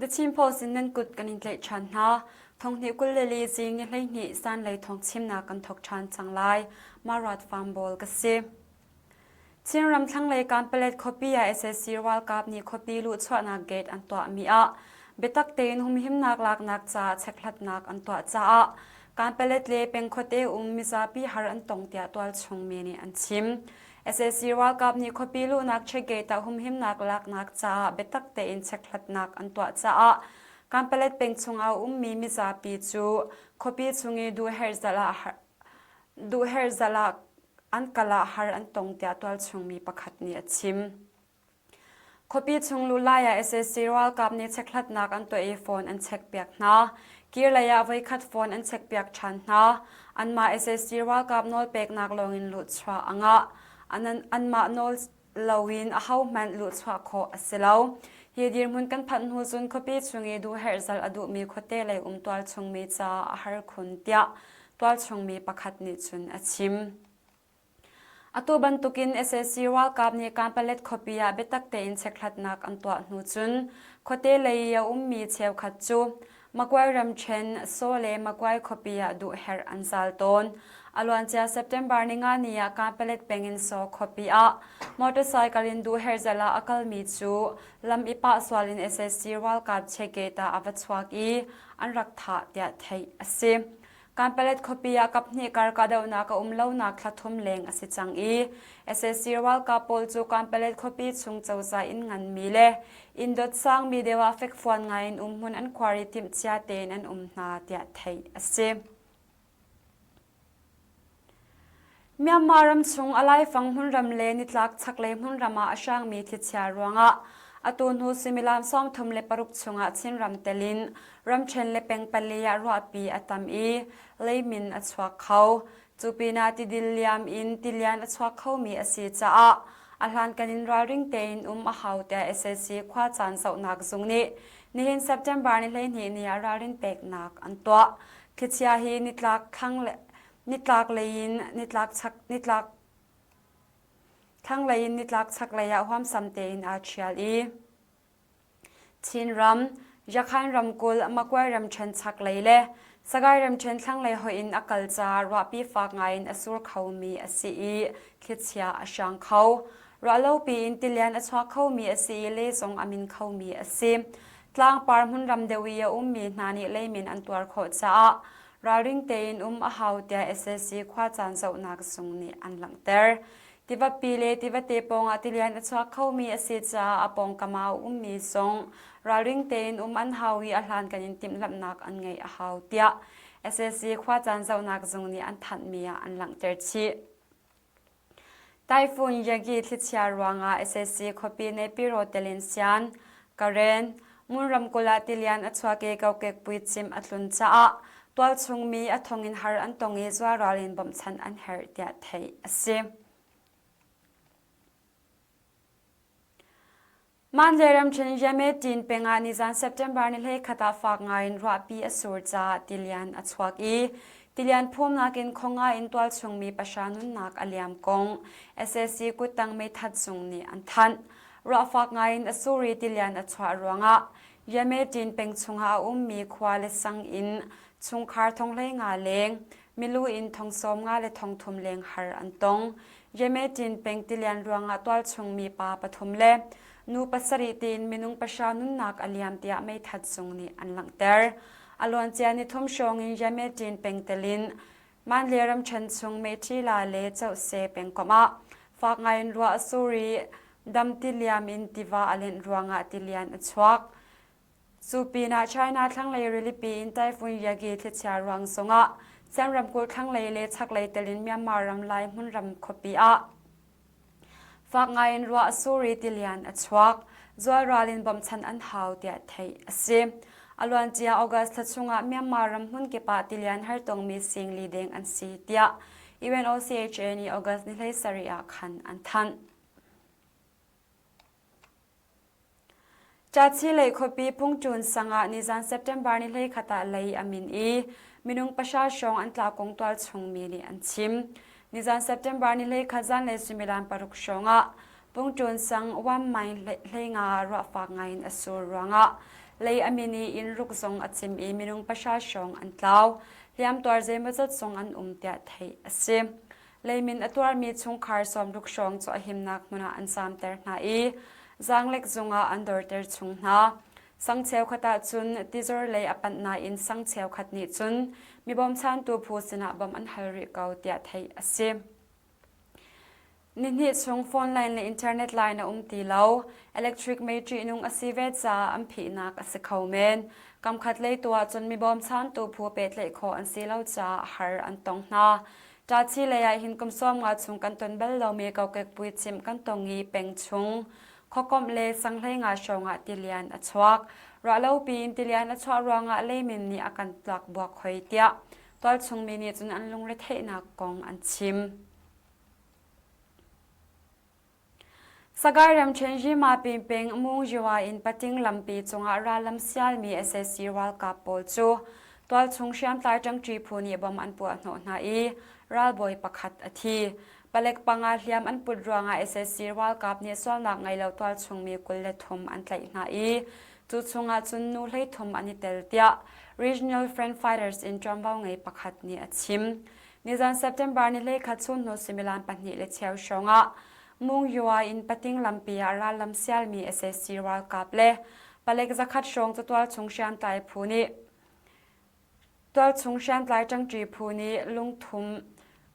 The Chin Post in nan kut kan in tlaih ṭhan hna. Thonghnih 22 zing ni 12 zanlei thawng chimnak kan thawk ṭhan cang lai. Marat Farm Ball ka si. Chinram thlanglei Kanpalet khuapi ah sac ralkap nih khuapi luhchuahnak gate an tuahmi ah biatak tein humhimnak laknak caah chekhlatnak an tuah caah Kanpalet le peng khuate um mizapi har an tong tiah tualchung mi nih an chim. Sac ralkap nih khuapi luhnak check gate ah humhimnak laknak caah biatak tein chekhlatnak an tuah caah Kanpalet peng chung ah ummi mizapi cu khuapi chung i duhherh zalh ah an kal ah har an tong tiah tualchung mi pakhat nih a chim. Khuapi chung luh lai ah sac ralkap nih chekhlatnak an tuah i phone an chekpiak hna. Kirlei ah voikhat phone an chekpiak ṭhan hna. Anmah sac ralkap nawlpeknak lawngin luhchuah a ngah. Anmah nawl loin ahohmanh luhchuah khawh a si lo. Hi dirhmun kan phanh hnu cun khuapi chung i duhherh zalh a duhmi khuate lei um tualchung mi caah a har khun tiah tualchung mi pakhat nih cun a chim. Atu bantukin sac ralkap nih Kanpalet khuapi ah biatak tein chekhlatnak an tuah hnu cun khuate lei i a ummi cheukhat cu Magway ramṭhen Saw le Magway khuapi ah duhherh an zal tawn. A luancia September ninga ni ah Kanpalet peng in Saw khuapi ah motorcycle in duhherh zal ah a kalmi cu lam i pah sual in sac ralkap check-gate ah a va chuak i an rak thah tiah theih a si. Kanpalet khuapi ah kaphnih kar kahdohnak a um lonak thla thum leng a si cang i sac ralkap pawl cu Kanpalet khuapi chung cozah inn nganmi le inn dot sangmi deuh ah fekfuan ngai in umhmun an khuar i timhcia tein an um hna tiah theih a si. Myanmar ram chung a laifang hmunram le nitlak chaklei hmunram ah a hrangmi thlichia ruangah atu hnu suimilam 36 chungah Chinram tel in ramṭhen le peng pali ah ruahpi a tam i leimin a chuak kho. Cu pinah tidil liam in tilian a chuak khomi a si caah a hlankan in ralring tein um a hau tiah sac khuacaan zohnak zung nih nihin September ni 12 ni ah ralrin peknak an tuah. Thlichia hi nitlak thlang le nitlak lei in nitlak chak nitlak thlanglei in nitlak chaklei ah huamsam tein aa ṭhial i Chinram, Yakhain ramkulh, Magway ramṭhen chaklei le Sagaing ramṭhen thlanglei hoih in a kal caah ruahpi fak ngaiin a sur khomi a si i thlichia a hrang kho. Ruahlopi in tilian a chuak khomi a si i le zong a min khomi a si. Tlangpar hmunram deuh i a ummi hna nih leimin an tuar khawh caah ralring tein um a hau tiah sac khuacaan zohnak zung nih an langhter. Tivapi le tivate pawngah tilian a chuak khomi a si caah a pawngkam ah a ummi zong ralring tein um an hau i a hlankan in timhlamhnak an ngeih a hau tiah sac khuacaan zohnak zung nih an thanhmi ah an langhter chih. Typhoon Yagi thlichia ruangah sac khuapi Naypyidaw telin Sian, Karen, Ngun ramkulh ah tilian a chuak i kokek puicimh a tlun caah tualchung mi a thong in har an tong i zualral in bawmhchanh an herh tiah theih a si. Mandalay ramṭhen Yametin peng ah nizan September ni 11 ah fak ngaiin ruahpi a sur caah tilian a chuak i tilian phumnak in khonga in tualchung mi pahra nunnak a liam kong sac kuttang meithat zung nih an thanh. Ruah fak ngaiin a sur i tilian a chuah ruangah Yametin peng chungah a ummi khua le sang in chungkhar thonghlei nga leng milu in thong 50 le thong thum leng har an tong. Yemetin peng tilian ruangah tualchung mi pa pathum le nu pasarih tiin minung pahra nunnak a liam tiah meithat zung nih an langhter. A luancia ni thum hrawng in Yemetin peng telin Mandalay ramṭhen chung Methila le Chohse pengkomh ah fak ngaiin ruah a sur i dam tiliam in tiva a lenh ruangah tilian a chuak. Cu pinah China thlanglei rilipi in Typhoon Yagi thlichia ruang zongah Siam ramkulh thlanglei le chaklei tel in Myanmar ram lai hmunram khuapi ah fak ngaiin ruah a sur i tilian a chuak. Zualral in bawmhchanh an hau tiah theih a si. A luancia August thla chungah Myanmar ram hmunkip ah tilian hartongmi singli deng an si tiah UNOCHA nih August ni 17 ah khan an thanh. Cachilei khuapi Pungṭun sang ah nizan September ni 11 ah lei a min i minung pahra hrawng an tla kong tualchung mi nih an chim. Nizan September ni 11 zanlei suimilam paruk hrawng ah. Pungṭun sang Wam Maing 15 ruahfak ngaiin a sur ruangah lei a min i inn ruk zong a cim i minung pahra hrawng an tlau. Hliamtuar zeimawzat zong an um tiah theih a si. Leimin a tuarmi chungkhar sawmruk hrawng cu a himnak hmun ah an caamter hna i zaanglek zung ah an dorter chung hna. Sang cheukhat ah cun tizor lei a panh nain sang cheukhat nih cun mi bawmchantu phu sinah bawmh an hal rih ko tiah theih a si. Nihnih chung phone line le internet line a um ti lo. Electric mei ṭihnung a si ve caah an phihnak a si kho men. Kamkhat lei tu ah cun mi bawmchantu phu pehtlaih khawh an si lo caah har an tong hna. Ṭachi lei ah hin kum 50 chung kan ton bal lomi kokek puicimh kan tong i peng chung khuakomh le sanghlei nga hrawng ah tilian a chuak. Ruahlopi in tilian a chuah ruangah leimin nih a kan tlakbuak hoi tiah tualchung mi nih cun an lungretheihnak kong an chim. Sagaing ramṭhen Yimapin peng Mungyiwa in Pating lampi cungah rallam sialmi sac ralkap pawl cu tualchung hriamtlai ṭangṭi phu nih bom an puahhnawh hna i ralbawi pakhat a thi. Palek panga hliam an put ruangah sac ralkap nih sualnak ngei lo tualchung mi 23 an tlaih hna i cu chungah cun nu 33 an i tel tiah Regional Front Fighters in ṭuanvo ngei pakhat nih a chim. Nizan September ni 11 chun hnu suimilam pahnih le cheu hrawngah Mungyiwa in Pating lampi ah rallam sialmi sac ralkap le palek zakhat hrawng cu tualchung hriamtlai phu nih tualchung hriamtlai ṭangṭi phu nih lungthum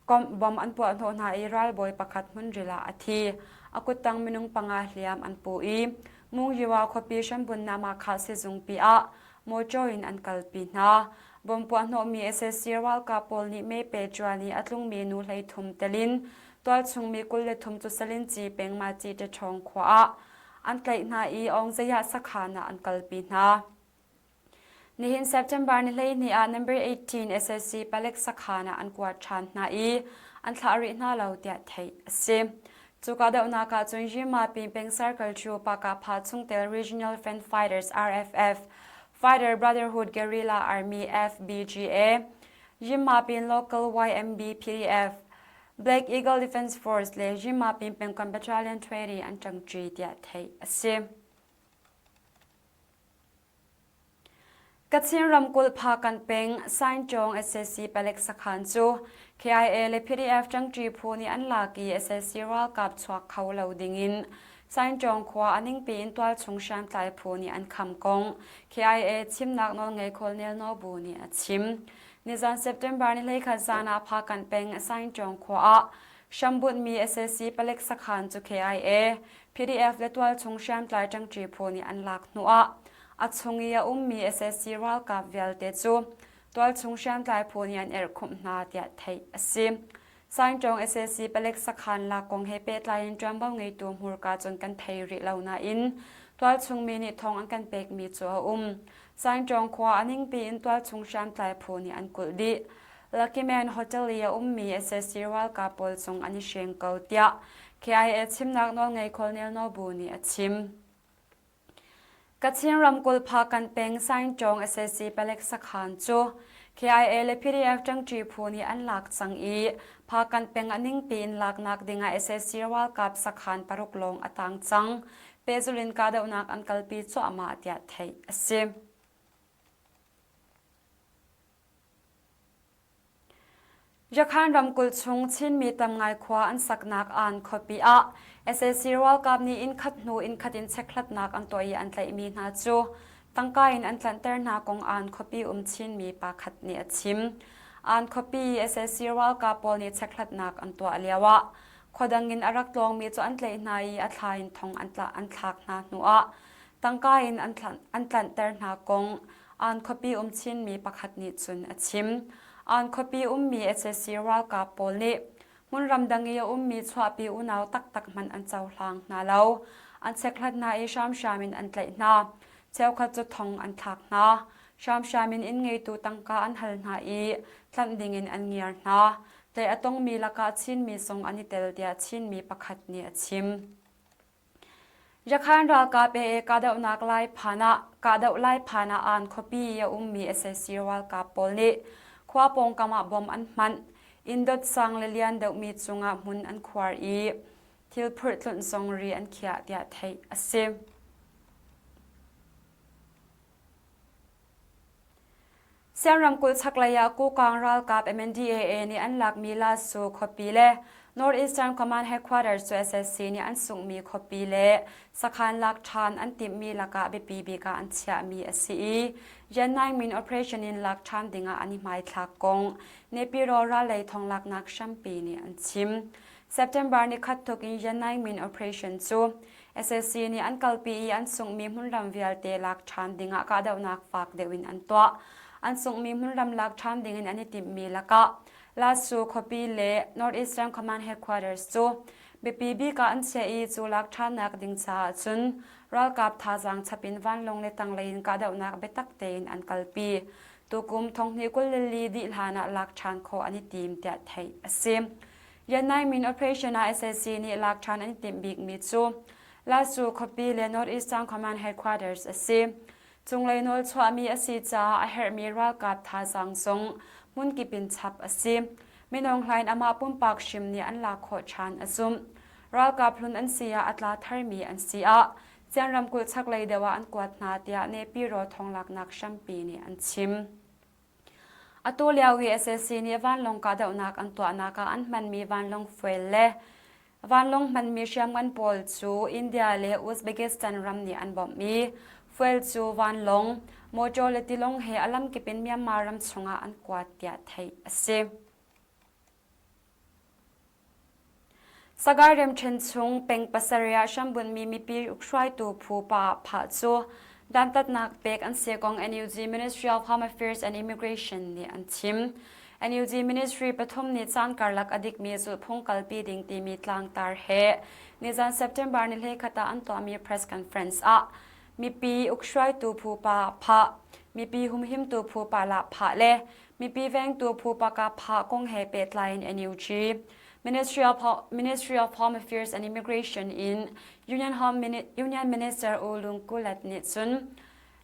komh bom an puahhnawh hna i ralbawi pakhat hmunril ah a thi. A kuttang minung panga hliam an pu i Mungyiwa khuapi hrambunnak Mahkha sizungpi ah mawṭaw in an kalpi hna. Bom puahhnawhmi sac ralkap pawl nih mepe ṭuan i a tlungmi nu 33 telin tualchung mi 23 cu Salinci peng Maci Ṭaṭhawng khua ah an tlaih hna i Aungzayah sakhan ah an kalpi hna. Nihin September ni 12 ah number 18 sac palek sakhan ah an kuat ṭhan hna i an thlah rih hna lo tiah theih a si. Cu kahdohnak ah cun Yimapin peng Circle cu Pakapha chungtel Regional Front Fighters RFF, Fighter Brotherhood Guerrilla Army FBGA, Yimapin Local YMB PDF, Black Eagle Defense Force le Yimapin pengkomh Battalion 20 an ṭangṭi tiah theih a si. Kachin ramkulh Phakanh peng Sainṭawng sac palek sakhan cu KIA le PDF ṭangṭi phu nih an lak i sac ralkap chuak kho lo dingin Sainṭawng khua a ningpi in tualchung hriamtlai phu nih an kham kong KIA chimnak nawlngei Colonel Naw Bu nih a chim. Nizan September ni 11 zan ah Phakanh peng Sainṭawng khua ah hrambunhmi sac palek sakhan cu KIA, PDF le tualchung hriamtlai ṭangṭi phu nih an lak hnuah a chung i a ummi sac ralkap vialte cu tualchung hriamtlai phu nih an erhkhumh hna tiah theih a si. Saingṭawng sac palek sakhan lak kong he pehtlai in ṭuanvo ngeitu hmurka cun kan thei rih lo nain tualchung mi nih thawng an kan pekmi cu a um. Saingṭawng khua a ningpi in tualchung hriamtlai phu nih an kulh dih. Lucky Man Hotel i a ummi sac ralkap pawl cung an i hreng ko tiah KIA chimnak nawlngei Colonel Nobu nih a chim. Kachin ramkulh Phakanh peng Saingṭawng sac palek sakhan cu KIA le PDF ṭangṭi phu nih an lak cang i Phakanh peng a ningpi in laknak dingah sac ralkap sakhan paruk lawng a tang cang. Pehzulh in kahdohnak an kalpi cuahmah tiah theih a si. Yakhan ramkulh chung Chinmi tam ngai khua an saknak Aan khuapi ah sac ralkap nih inn khat hnu inn khat in chekhlatnak an tuah i an tlaihmi hna cu tangka in an tlanhter hna kong Aan khuapi um Chinmi pa khat nih a chim. Aan khuapi i sac ralkap pawl nih chekhlatnak an tuah lioah khuadang in a rak tlawngmi cu an tlaih hna i a thla in thong an thlak hna hnuah tangka in an tlanhter hna kong Aan khuapi um Chinmi pakhat nih cun a chim. Aan khuapi ummi sac ralkap pawl nih hmunram dang i a ummi chuahpi unau taktak hmanh an cohlang hna lo. An chekhlat hna i hramhram in an tlaih hna. Cheukhat cu thong an thlak hna. Hramhram in inn ngeitu tangka an hal hna i tlanh dingin an ngiar hna. Tlaih a tongmi lakah Chinmi zong an i tel tiah Chinmi pakhat nih a chim. Yakhan ralkap he kahdohnak lai phan ah kahdoh lai phan ah Aan khuapi i a ummi sac ralkap pawl nih khua pawngkam ah bom an hmanh. Inn dot sang le lian deuhmi cungah hmun an khuar i. Thil phurh tlunh zong ri an khiah tiah theih a si. Siang ramkulh chaklei ah Kokang ralkap MNDAA nih an lakmi Lasu khuapi le North Eastern Command Headquarters cu SSC nih an sunghmi khuapi le sakhan lak ṭhan an timhmi lakah biapi bik ah an chiahmi a si i Yannaingmin operation in lak ṭhan dingah an i hmaithlak kong Nepiraw rallei thonglaknak hrampi nih an chim. September nikhat thawk in Yannaingmin operation cu SAC nih an kalpi i an sunghmi hmunram vialte lak ṭhan dingah kahdohnak fak deuh in an tuah. An sunghmi hmunram lak ṭhan dingin an i timhmi lakah Lasu khuapi le North Eastern Command Headquarters cu biapi bik ah an chiah i cu lak ṭhannak ding caah cun ralkap thazaang chap in vanlawng le tanglei in kahdohnak biatak tein an kalpi. Tukum thonghnih 24 dih hlan ah lak ṭhan khawh an i tim tiah theih a si. Yanaimin operation ah sac nih lak ṭhan an i timh bikmi cu Lasu khuapi le North Eastern Command Headquarters a si. Cunglei nawl chuahmi a si caah a herhmi ralkap thazaang zong hmunkip in chap a si. Minung hlain amah pumpak hrim nih an lak khawh ṭhan a zumh. Ralkap hlun an si ah a tla tharmi an si ah Sian ramkulh chaklei deuh ah an kuat hna tiah Nepiraw thawnglaknak hrampi nih an chim. Atu lio i sac nih vanlawng kahdohnak an tuahnak ah an hmanmi vanlawng fuel le vanlawng hmanmi hriamngan pawl cu India le Uzbekistan ram nih an bawmh i fuel cu vanlawng, motor le tilawng he a lamkip in Myanmar ram chungah an kuat tiah theih a si. Sagaing ramṭhen chung peng pasarih ah hrambunhmi mipi hruaitu phu pa phah cu dantatnak pek an si kong NUG Ministry of Home Affairs and Immigration nih an chim. NUG Ministry pathum nih caan karlak a dikmi zulhphung kalpi ding timi tlangtar he nizan September ni 21 ah an tuahmi press conference ah mipi ukhruaitu phu pa phah, mipi humhimtu phu pa lah phah le Mipi vengtu phu paka phah kong he pehtlai in NUG, Ministry of, Ministry of Home Affairs and Immigration in Union, Home Union Minister U Lung Kulat nih cun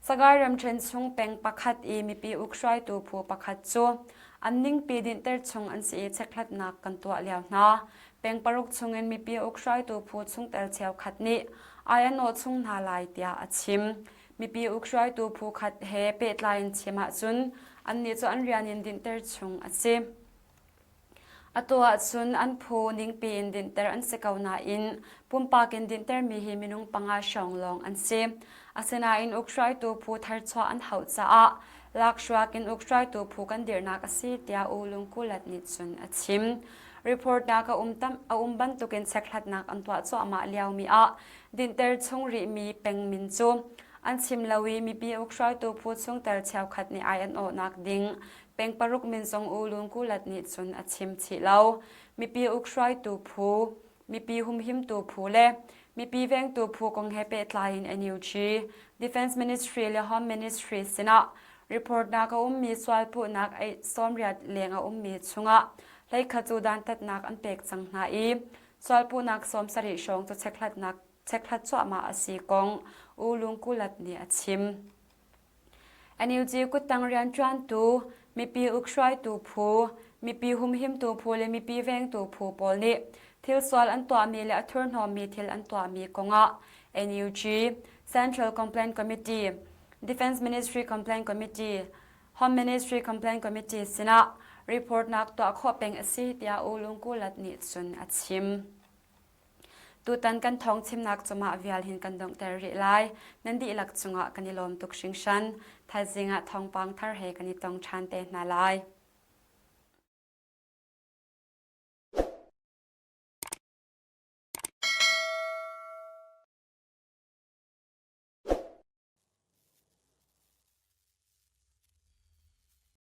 Sagaing ramṭhen chung peng pakhat i mipi ukhruaitu phu pakhat cu an ningpi dinhter chung an si i chekhlatnak kan tuah lio hna. Peng paruk chungin mipi ukhruaitu phu chungtel cheukhat nih ai an awh chung hna lai tiah a chim. Mipi ukhruaitu phu khat he pehtlai in chim ahcun annih cu an rian in dinhter chung a si. Atu ahcun an phu ningpi in dinhter an si ko nain pumpak in dinhtermi hi minung panga hrawng lawng an si. Asinain ukhruaitu phu tharchuah an hauh caah lakhruak in ukhruaitu phu kan dirhnak a si tiah U Lungkulat nih cun a chim. Report nak a um, tam, a um bantukin chekhlatnak an tuah cuahmah liomi ah dinhter chung rihmi peng min cu an chim lo i mipi ukhruaitu phu chungtel cheukhat nih ai an awhnak ding peng paruk min zong U Lun Kulat nih cun a chim chih lo. Mipi ukhruaitu phu, mipi humhimtu phu le mipi vengtu phu kong he pehtlai in NUG, Defense Ministry le Home Ministry sinah report nak a ummi sualpuhnak ei sawmriat leng a ummi chungah hleikhat cu dantatnak an pek cang hna i Sualpuhnak 70 hrawng cu chekhlatnak chekhlat cuahmah a si kong U Lung Kulat nih a chim. NUG kuttang rianṭuantu, mipi ukhruaitu phu, mipi humhimtu phu le mipi vengtu phu pawl nih thil sual an tuahmi le a thurhnawmmi thil an tuahmi kongah NUG, Central Complaint Committee, Defense Ministry Complaint Committee, Home Ministry Complaint Committee sinah reportnak tuah khawh peng a si tiah U Lung Kulat nih cun a chim. Tutan kan thawng chimnak cumah vial hin kan donghter rih lai. Nan dihlak cungah kan i lawm tuk hringhran. Thaizing ah thawngpang thar he kan i tong ṭhan te hna lai.